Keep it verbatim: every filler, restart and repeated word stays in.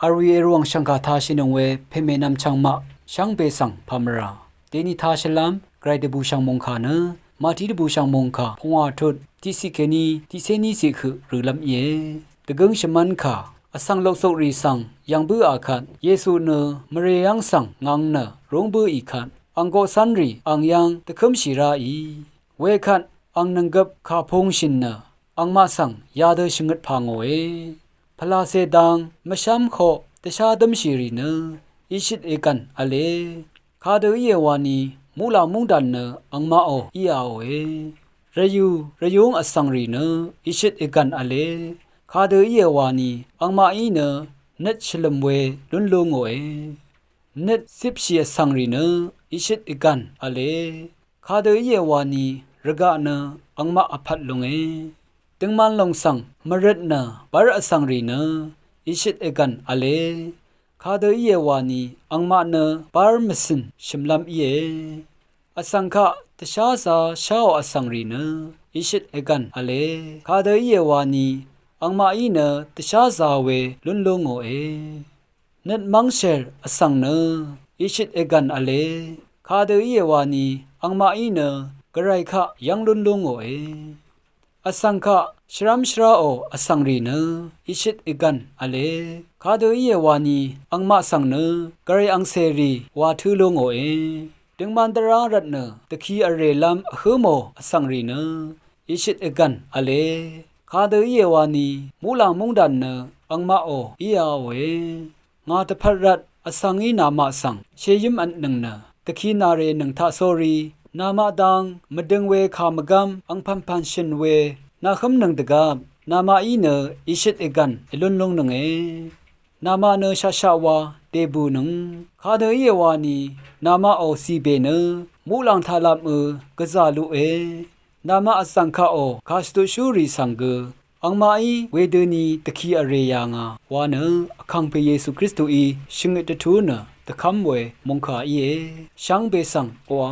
Vruì èrvwàng shv̀ngkà tāshìnøng we pèmènvm chvngmaq shvngbe svng pàmvrà dèni tāshvlv́m gvray dvbùshv̀ng mòngkà nø Mati dvbùshv̀ng mòngkà pungwà tut tiqciq kèní tiqcé níciq høq rø̀lv́m íe. Dvgǿng shvmv́nkà vsvng loksokrì svng yv̀ng bǿà kvt Yesu nø mvrè yv́ng svng ngvng nø rúng bǿì kvt ang goqcv́nrì ang yv́ng dvkǿmshì ráì. Wekvt ang nònggøp kàpungshìn nø angmaq svng yadø shvngøt pà ngòe. Pvlacè dang mvshv́m koq dvshá dǿmshìrì nø ìshøt ègv̀n v̄le. Kadø íe wani muqlàng múngdàn nø angmaqò íāòe. Rvyù rvyúng vsvngrì nø ìshøt ègv̀n v̄le. Kadø íe wani angmaqí nø nøt shvlø̀m we lún lú ngòe. Nøt cipshì vsvngrì nø ìshøt ègv̀n v̄le. Kadø íe wani rvgaq nø angmaq vpvt lunge. Døngman lòng svng mvrøt nø bv́r vsvngrì nø ìshøt ègv̀n v̄le. Kadø íe wani angmaq nø bv́r mvcø̀n shø̀mlv́m íe. Vsvng kaq dvsházā sháò vsvngrì nø ìshøt ègv̀n v̄le. Kadø íe wani angmaqí nø dvsházā we lún lú ngòe. Nøt mv́ngshèr vsvng nø ìshøt ègv̀n v̄le. Kadø íe wani angmaqí nø gvray kaq yv́ng lún lú ngòe. Vsvng kaq shvrv́m shvráò vsvngrì nø ìshøt ègv̀n v̄le. Kadø íe wani angmaq svng nø gvray angcèrì wa tǿ lú ngòe. Døngman dvrá rvtnø dvki vrèlv́m vhǿ mò vsvngrì nø ìshøt ègv̀n v̄le. Kadø íe wani muqlàng múngdàn nø angmaqò íāòe. Ngà dvpvt rvt vsvngí namaq svng sheyǿm vtnøng nø dvki nàrè nøng taq sórí namaq dang mvdøng we kà mvgv́m angpv̀npv̀n shø̀n we nàhǿmnøng dvgvp namaqí nø ìshøt ègv̀n èlún lúngnønge. Namaq nø shaqshaq wa dèbùnøng. Kadø íe wani namaqò cìbè nø muqlàng taqlapø gvzà luqe. Namaq vsvng kaqò kàshvtutshúrì svng gø angmaqí wedøni dvki vrè yà ngà wa nø Vkàngpè Yesu Kristuí shvngøt dvtú nø dvkv́m we mòngkà íe. Shvngbe svng oqà